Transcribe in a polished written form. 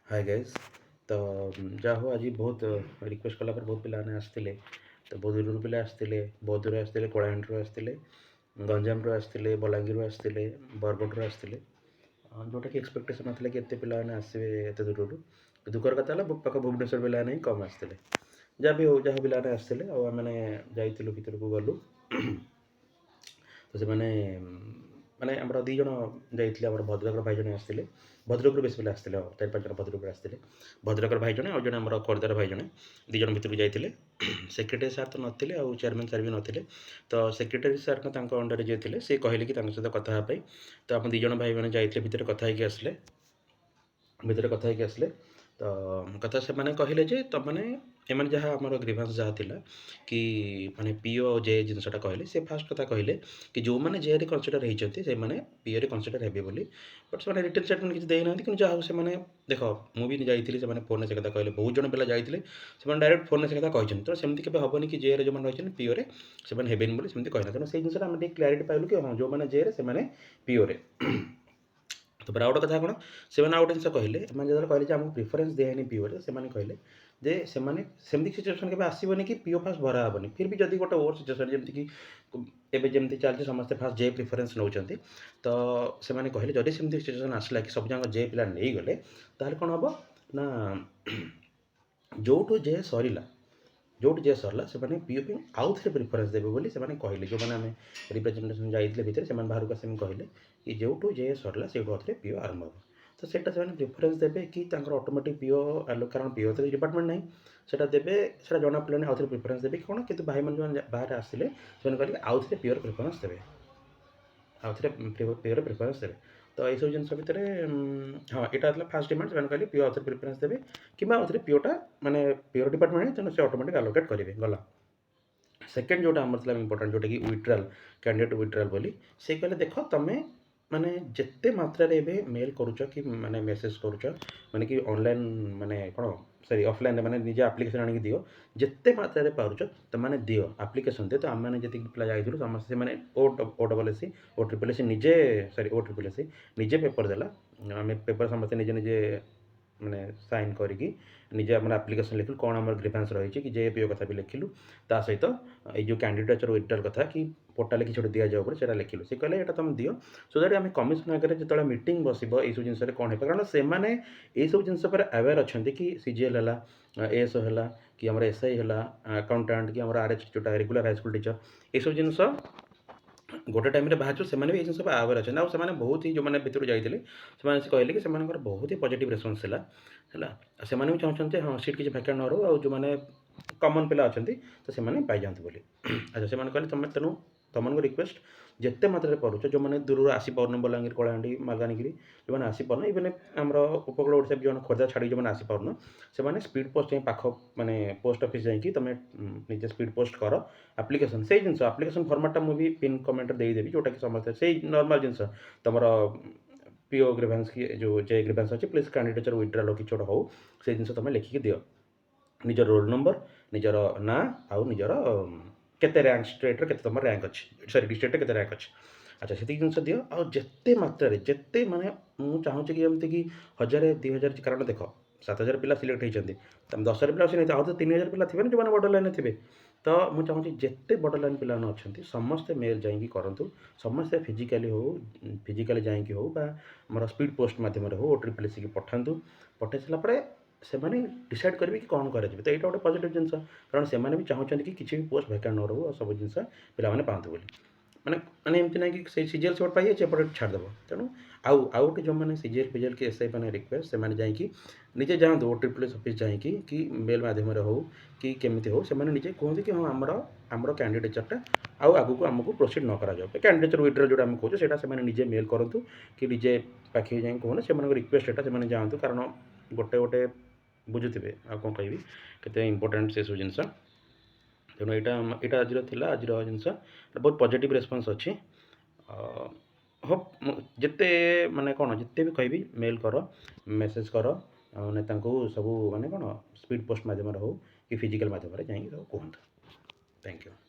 ହାଏ guys. ତ ଯାହା ହଉ, ଆଜି ବହୁତ ରିକ୍ୱେଷ୍ଟ କଲା ପରେ ବହୁତ ପିଲାମାନେ ଆସିଥିଲେ। ତ ବହୁତ ଦୂରରୁ ପିଲା ଆସିଥିଲେ, ବହୁତ ଦୂର ଆସିଥିଲେ। କଳାହାଣ୍ଡିରୁ ଆସିଥିଲେ, ଗଞ୍ଜାମରୁ ଆସିଥିଲେ, ବଲାଙ୍ଗୀରରୁ ଆସିଥିଲେ, ବରଗଡ଼ରୁ ଆସିଥିଲେ, ଯେଉଁଟାକି ଏକ୍ସପେକ୍ଟେସନ୍ ନଥିଲା କି ଏତେ ପିଲାମାନେ ଆସିବେ ଏତେ ଦୂରରୁ। ଦୁଃଖର କଥା ହେଲା, ପାଖ ଭୁବନେଶ୍ୱର ପିଲାମାନେ ହିଁ କମ୍ ଆସିଥିଲେ। ଯାହା ବି ହଉ, ଯାହା ପିଲାମାନେ ଆସିଥିଲେ ଆଉ ଆମେମାନେ ଯାଇଥିଲୁ, ଭିତରକୁ ଗଲୁ। ତ ସେମାନେ ମାନେ ଆମର 2 ଜଣ ଯାଇଥିଲେ, ଆମର ଭଦ୍ରକର ଭାଇ ଜଣେ ଆସିଥିଲେ। ଭଦ୍ରକରୁ ବେଶୀ ପିଲା ଆସିଥିଲେ, ଆଉ ଚାରି ପାଞ୍ଚ ଜଣ ଭଦ୍ରକରୁ ଆସିଥିଲେ। ଭଦ୍ରକର ଭାଇ ଜଣେ ଆଉ ଜଣେ ଆମର ଖୋର୍ଦ୍ଧାର ଭାଇ ଜଣେ, 2 ଜଣ ଭିତରକୁ ଯାଇଥିଲେ। ସେକ୍ରେଟାରୀ ସାର୍ ତ ନଥିଲେ ଆଉ ଚେୟାରମ୍ୟାନ୍ ସାର୍ ବି ନଥିଲେ। ତ ସେକ୍ରେଟାରୀ ସାର୍ଙ୍କ ତାଙ୍କ ଅଣ୍ଡରରେ ଯିଏ ଥିଲେ, ସେ କହିଲେ କି ତାଙ୍କ ସହିତ କଥା ହେବା ପାଇଁ। ତ ଆମ 2 ଜଣ ଭାଇମାନେ ଯାଇଥିଲେ, ଭିତରେ କଥା ହେଇକି ଆସିଲେ। ଭିତରେ କଥା ହେଇକି ଆସିଲେ ତ କଥା ସେମାନେ କହିଲେ ଯେ ତମମାନେ ଏମାନେ ଯାହା ଆମର ଗ୍ରିଭାନ୍ସ ଯାହା ଥିଲା କି ମାନେ ପିଓ ଆଉ ଜେ ଜିନିଷଟା କହିଲେ। ସେ ଫାଷ୍ଟ କଥା କହିଲେ କି ଯେଉଁମାନେ ଜେରେ କନସିଡ଼ର ହେଇଛନ୍ତି, ସେମାନେ ପିଓରେ କନସିଡ଼ର ହେବେ ବୋଲି। ବଟ୍ ସେମାନେ ରିଟନ୍ ଷ୍ଟେଟମେଣ୍ଟ କିଛି ଦେଇନାହାନ୍ତି। କିନ୍ତୁ ଯାହା ହଉ, ସେମାନେ ଦେଖ, ମୁଁ ବି ଯାଇଥିଲି, ସେମାନେ ଫୋନ୍ରେ ସେ କଥା କହିଲେ। ବହୁତ ଜଣ ପିଲା ଯାଇଥିଲେ, ସେମାନେ ଡାଇରେକ୍ଟ ଫୋନ୍ରେ ସେ କଥା କହିଛନ୍ତି। ତ ସେମିତି କେବେ ହେବନି କି ଜେରେ ଯେଉଁମାନେ ରହିଛନ୍ତି, ପିଓରେ ସେମାନେ ହେବେନି ବୋଲି ସେମିତି କହିନାହାନ୍ତି। ତେଣୁ ସେଇ ଜିନିଷଟା ଆମେ ଟିକେ କ୍ଲାରିଟି ପାଇଲୁ କି ହଁ, ଯେଉଁମାନେ ଜେରେ ସେମାନେ ପିଓରେ। ତାପରେ ଆଉ ଗୋଟେ କଥା କ'ଣ, ସେମାନେ ଆଉ ଗୋଟେ ଜିନିଷ କହିଲେ। ଏମାନେ ଯେତେବେଳେ କହିଲେ ଯେ ଆମକୁ ପ୍ରିଫରେନ୍ସ ଦିଆହେଇନି ପିଓରେ, ସେମାନେ କହିଲେ ଯେ ସେମାନେ ସେମିତି ସିଚୁଏସନ୍ କେବେ ଆସିବନି କି ପିଓ ଫାଷ୍ଟ ଭରା ହେବନି। ଫିର୍ ବି ଯଦି ଗୋଟେ ଓର ସିଚୁଏସନ୍, ଯେମିତିକି ଏବେ ଯେମିତି ଚାଲିଛି, ସମସ୍ତେ ଫାଷ୍ଟ ଜେ ପ୍ରିଫରେନ୍ସ ନେଉଛନ୍ତି, ତ ସେମାନେ କହିଲେ ଯଦି ସେମିତି ସିଚୁଏସନ୍ ଆସିଲା କି ସବୁ ଯାକ ଜେ ପିଲା ନେଇଗଲେ, ତାହେଲେ କ'ଣ ହେବ ନା ଯେଉଁଠୁ ଜେ ସରିଲା, ଯେଉଁଠି ଯେ ସରିଲା, ସେମାନେ ପିଓ ପାଇଁ ଆଉ ଥରେ ପ୍ରିଫରେନ୍ସ ଦେବେ ବୋଲି ସେମାନେ କହିଲେ। ଯେଉଁମାନେ ଆମେ ରିପ୍ରେଜେଣ୍ଟେସନ୍ ଯାଇଥିଲେ ଭିତରେ, ସେମାନେ ବାହାରକୁ ଆସି କହିଲେ କି ଯେଉଁଠୁ ଯେ ସରିଲା, ସେଇଠୁ ଆଉ ଥରେ ପିଓ ଆରମ୍ଭ ହେବ। ତ ସେଇଟା ସେମାନେ ପ୍ରିଫରେନ୍ସ ଦେବେ କି ତାଙ୍କର ଅଟୋମେଟିକ୍ ପିଓ ଆଲୋ, କାରଣ ପିଓ ତ ଡିପାର୍ଟମେଣ୍ଟ ନାହିଁ, ସେଇଟା ଦେବେ, ସେଇଟା ଜଣାପଡ଼ିଲାନି। ଆଉ ଥରେ ପ୍ରିଫରେନ୍ସ ଦେବେ କି କ'ଣ? କିନ୍ତୁ ଭାଇମାନେ ଯେଉଁମାନେ ବାହାରେ ଆସିଲେ, ସେମାନେ କହିଲେ କି ଆଉ ଥରେ ପିଓର ପ୍ରିଫରେନ୍ସ ଦେବେ, ଆଉ ଥରେ ପିଓର ପ୍ରିଫରେନ୍ସ ଦେବେ। ତ ଏଇସବୁ ଜିନିଷ ଭିତରେ ହଁ, ଏଇଟା ଥିଲା ଫାଷ୍ଟ ଡିମାଣ୍ଡ। ସେମାନେ କହିଲେ ପିଓ ଆଉ ଥରେ ପ୍ରିଫରେନ୍ସ ଦେବେ କିମ୍ବା ଆଉ ଥରେ ପିଓଟା ମାନେ ପିଓର ଡିପାର୍ଟମେଣ୍ଟ, ତେଣୁ ସେ ଅଟୋମେଟିକ୍ ଆଲୋକେଟ୍ କରିବେ। ଗଲା। ସେକେଣ୍ଡ ଯେଉଁଟା ଆମର ଥିଲା ଇମ୍ପୋର୍ଟାଣ୍ଟ, ଯେଉଁଟାକି ୱିଡ୍ରାଲ୍, କ୍ୟାଣ୍ଡିଡେଟ୍ ୱିଡ୍ରାଲ୍ ବୋଲି, ସେ କହିଲେ ଦେଖ, ତମେ ମାନେ ଯେତେ ମାତ୍ରାରେ ଏବେ ମେଲ୍ କରୁଛ କି ମାନେ ମେସେଜ୍ କରୁଛ, ମାନେ କି ଅନଲାଇନ୍ ମାନେ କ'ଣ, ସରି, ଅଫଲାଇନ୍ରେ ମାନେ ନିଜେ ଆପ୍ଲିକେସନ୍ ଆଣିକି ଦିଅ, ଯେତେ ମାତ୍ରାରେ ପାରୁଛ ତୁମେମାନେ ଦିଅ, ଆପ୍ଲିକେସନ୍ ଦିଅ। ତ ଆମେମାନେ ଯେତିକି ପିଲା ଯାଇଥିଲୁ ସମସ୍ତେ, ସେମାନେ ଓ ଡବଲ୍ ଏସ୍ ସି, ଓ ଟ୍ରିପଲ୍ ଏସ୍ ସି ନିଜେ, ସରି, ଓ ଟ୍ରିପଲ୍ ଏସ୍ ସି ନିଜେ ପେପର୍ ଦେଲା। ଆମେ ପେପର୍ ସମସ୍ତେ ନିଜେ ନିଜେ ମାନେ ସାଇନ୍ କରିକି ନିଜେ ଆମର ଆପ୍ଲିକେସନ୍ ଲେଖିଲୁ, କ'ଣ ଆମର ଗ୍ରିଭାନ୍ସ ରହିଛି କି ଜେ ପିଓ କଥା ବି ଲେଖିଲୁ। ତା ସହିତ ଏଇ ଯେଉଁ କ୍ୟାଣ୍ଡିଡେଚର୍ ୱିଡ୍ରାଲ୍ କଥା କି ପୋର୍ଟାଲରେ କିଛି ଗୋଟେ ଦିଆଯାଉ ବୋଲି ସେଇଟା ଲେଖିଲୁ। ସେ କହିଲେ ଏଇଟା ତୁମେ ଦିଅ, ସୋ that ଆମେ କମିଶନ ଆଗରେ ଯେତେବେଳେ ମିଟିଂ ବସିବ, ଏଇସବୁ ଜିନିଷରେ କ'ଣ ହେବ। କାରଣ ସେମାନେ ଏଇସବୁ ଜିନିଷ ଉପରେ ଆୱେର୍ ଅଛନ୍ତି କି ସିଜିଏଲ୍ ହେଲା, ଏଏସ୍ଓ ହେଲା କି ଆମର ଏସ୍ଆଇ ହେଲା, ଆକାଉଣ୍ଟାଣ୍ଟ କି ଆମର ଆର୍ଏଚ୍ ଯେଉଁଟା ରେଗୁଲାର ହାଇସ୍କୁଲ ଟିଚର୍, ଏଇସବୁ ଜିନିଷ ଗୋଟେ ଟାଇମ୍ରେ ବାହାରିଛୁ। ସେମାନେ ବି ଏଇ ଜିନିଷ ଆୱେର୍ ଅଛନ୍ତି। ଆଉ ସେମାନେ ବହୁତ ହି, ଯେଉଁମାନେ ଭିତରୁ ଯାଇଥିଲେ, ସେମାନେ ସେ କହିଲେ କି ସେମାନଙ୍କର ବହୁତ ହି ପଜିଟିଭ୍ ରେସ୍ପନ୍ସ ଥିଲା ହେଲା। ଆଉ ସେମାନେ ବି ଚାହୁଁଛନ୍ତି ଯେ ହଁ, ସିଟ୍ କିଛି ଭ୍ୟାକାଣ୍ଟ ନ ରହୁ ଆଉ ଯେଉଁମାନେ କମନ୍ ପିଲା ଅଛନ୍ତି ତ ସେମାନେ ପାଇଯାଆନ୍ତୁ ବୋଲି। ଆଚ୍ଛା, ସେମାନେ କହିଲେ ତୁମେ, ତେଣୁ ତୁମମାନଙ୍କୁ ରିକ୍ୱେଷ୍ଟ, ଯେତେ ମାତ୍ରାରେ ପାରୁଛ, ଯେଉଁମାନେ ଦୂରରୁ ଆସିପାରୁନ, ବଲାଙ୍ଗୀର, କଳାହାଣ୍ଡି, ମାଲକାନଗିରି ଯେଉଁମାନେ ଆସିପାରୁନ, ଇଭେନ୍ ଆମର ଉପକୂଳ ଓଡ଼ିଶା ବି ଯେଉଁମାନେ ଖୋର୍ଦ୍ଧା ଛାଡ଼ିକି ଯେଉଁମାନେ ଆସିପାରୁନ, ସେମାନେ ସ୍ପିଡ଼ ପୋଷ୍ଟ ଯାଇ ପାଖ ମାନେ ପୋଷ୍ଟ ଅଫିସ୍ ଯାଇକି ତୁମେ ନିଜେ ସ୍ପିଡ଼ ପୋଷ୍ଟ କର ଆପ୍ଲିକେସନ୍। ସେଇ ଜିନିଷ ଆପ୍ଲିକେସନ୍ ଫର୍ମାଟ୍ଟା ମୁଁ ବି ପିନ୍ କମେଣ୍ଟରେ ଦେଇଦେବି, ଯେଉଁଟାକି ସମସ୍ତେ ସେଇ ନର୍ମାଲ୍ ଜିନିଷ, ତୁମର ପିଓ ଗ୍ରିଭାନ୍ସ କି ଯେଉଁ ଜେ ଗ୍ରିଭାନ୍ସ ଅଛି, ପ୍ଲିଜ୍ କ୍ୟାଣ୍ଡିଡେଚର୍ ୱିଡ୍ରାଲ୍ କିଛି ଗୋଟେ ହଉ, ସେଇ ଜିନିଷ ତୁମେ ଲେଖିକି ଦିଅ। ନିଜର ରୋଲ୍ ନମ୍ବର, ନିଜର ନାଁ ଆଉ ନିଜର କେତେ ର୍ୟାଙ୍କ, ଷ୍ଟେଟ୍ରେ କେତେ ତୁମର ର୍ୟାଙ୍କ ଅଛି, ସରି, ଡିଷ୍ଟ୍ରିକ୍ଟରେ କେତେ ର୍ୟାଙ୍କ ଅଛି। ଆଚ୍ଛା, ସେତିକି ଜିନିଷ ଦିଅ। ଆଉ ଯେତେ ମାତ୍ରାରେ ଯେତେ ମାନେ ମୁଁ ଚାହୁଁଛି କି ଯେମିତିକି 1000, 2000, କାରଣ ଦେଖ, 7000 ପିଲା ସିଲେକ୍ଟ ହେଇଛନ୍ତି, ତମେ 10,000 ପିଲା ଆସିନାହାନ୍ତି, ଆଉ ତ 3000 ପିଲା ଥିବେ ନା ଯେଉଁମାନେ ବର୍ଡ଼ର ଲାଇନ୍ରେ ଥିବେ। ତ ମୁଁ ଚାହୁଁଛି ଯେତେ ବର୍ଡ଼ର ଲାଇନ୍ ପିଲାମାନେ ଅଛନ୍ତି, ସମସ୍ତେ ମେଲ୍ ଯାଇକି କରନ୍ତୁ। ସମସ୍ତେ ଫିଜିକାଲି ହଉ, ଫିଜିକାଲି ଯାଇକି ହଉ ବା ଆମର ସ୍ପିଡ଼ ପୋଷ୍ଟ ମାଧ୍ୟମରେ ହଉ, ଓ ଟ୍ରିପଲ୍ ଏସ୍ ସିକି ପଠାନ୍ତୁ। ପଠାଇ ସାରିଲା ପରେ ସେମାନେ ଡିସାଇଡ଼୍ କରିବେ କି କ'ଣ କରାଯିବ। ତ ଏଇଟା ଗୋଟେ ପଜିଟିଭ୍ ଜିନିଷ, କାରଣ ସେମାନେ ବି ଚାହୁଁଛନ୍ତି କି କିଛି ବି ପୋଷ୍ଟ ଭ୍ୟାକାଣ୍ଟ ନ ରହୁ ଆଉ ସବୁ ଜିନିଷ ପିଲାମାନେ ପାଆନ୍ତୁ ବୋଲି। ମାନେ ମାନେ ଏମିତି ନାହିଁ କି ସେଇ ସିଜିଏଲ୍ ସେପଟେ ପାଇଯାଇଛି, ଏପଟେ ଛାଡ଼ିଦେବ। ତେଣୁ ଆଉ ଆଉ ଗୋଟେ ଯେଉଁମାନେ ସିଜିଏଲ୍ ଫିଜିଏଲ୍ କି ଏସ୍ I ମାନେ ରିକ୍ୱେଷ୍ଟ, ସେମାନେ ଯାଇକି ନିଜେ ଯାଆନ୍ତୁ, ଓ ଟ୍ରିପଲ୍ ଏସ୍ ଅଫିସ୍ ଯାଇକି କି ମେଲ୍ ମାଧ୍ୟମରେ ହଉ କି କେମିତି ହଉ, ସେମାନେ ନିଜେ କୁହନ୍ତୁ କି ହଁ, ଆମର କ୍ୟାଣ୍ଡିଡେଚର୍ଟା ଆଉ ଆଗକୁ ଆମକୁ ପ୍ରୋସିଡ଼ ନ କରାଯାଉ। କ୍ୟାଣ୍ଡିଡେଚର୍ ୱିଡ୍ରଲ୍ ଯେଉଁଟା ଆମେ କହୁଛେ, ସେଇଟା ସେମାନେ ନିଜେ ମେଲ୍ କରନ୍ତୁ କି ନିଜେ ପାଖେଇ ଯାଇ କୁହନ୍ତୁ। ସେମାନଙ୍କ ରିକ୍ୱେଷ୍ଟ ଏଇଟା, ସେମାନେ ଯାଆନ୍ତୁ। କାରଣ ଗୋଟେ ଗୋଟେ ବୁଝୁଥିବେ, ଆଉ କ'ଣ କହିବି, କେତେ ଇମ୍ପୋର୍ଟାଣ୍ଟ ସେସବୁ ଜିନିଷ। ତେଣୁ ଏଇଟା ଆଜିର ଥିଲା, ଆଜିର ଜିନିଷ ବହୁତ ପଜିଟିଭ୍ ରେସ୍ପନ୍ସ ଅଛି। ହୋପ୍ ଯେତେ ମାନେ କ'ଣ, ଯେତେ ବି କହିବି, ମେଲ୍ କର, ମେସେଜ୍ କର, ମାନେ ତାଙ୍କୁ ସବୁ ମାନେ କ'ଣ ସ୍ପିଡ଼ ପୋଷ୍ଟ ମାଧ୍ୟମରେ ହଉ କି ଫିଜିକାଲ୍ ମାଧ୍ୟମରେ ଯାଇକି ସବୁ କୁହନ୍ତୁ। Thank you.